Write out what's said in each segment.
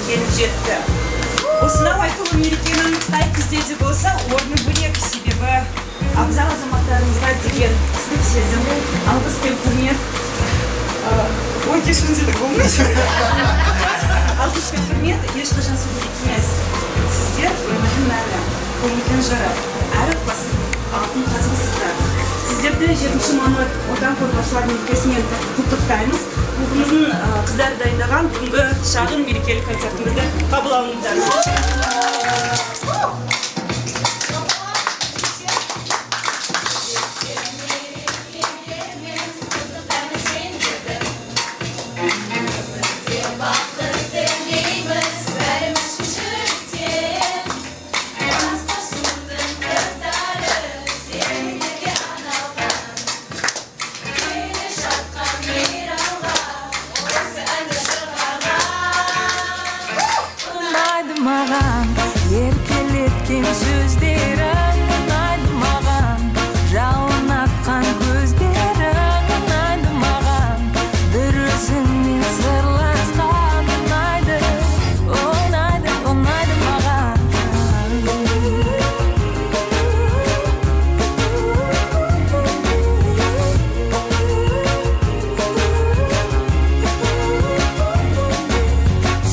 келіп жетті. Осынау айтулы мерекенің қай кезде де болса орны бөлек, себебі абзал азаматтарымызға деген ыстық сезім, алғыс пен құрмет. Ой, кешіріңіздер, болмайды. Алғыс пен құрмет ешқашан суық емес. Сіздер өмірдің мәні, көңілдің жыры, әр отбасының алтын қазығысыздар. Сіздерді 7 мамыр, Отан қорғаушылар мерекесімен құттықтаймыз. Клубымыздың қыздары дайындаған бүгінгі шағын мерекелік концертімізді қабыл алыңыздар. Ұнайды маған еркелеткен сөздерің, ұнайды маған жалын атқан көздерің, ұнайды маған бір өзіңмен сырласқан, ұнайды, ұнайды, ұнайды маған.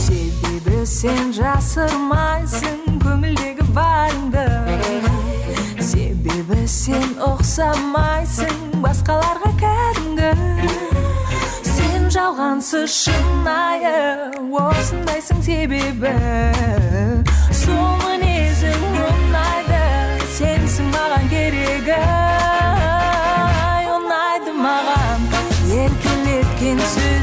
Себебі сен жасырмайсың көңілдегі барыңды, себебі сен ұқсамайсың басқаларға кәдімгі. Сен жалғансыз, шынайы осындайсың, себебі сол мінезің ұнайды, сенсің маған керегі. Ұнайды маған еркелеткен сөз.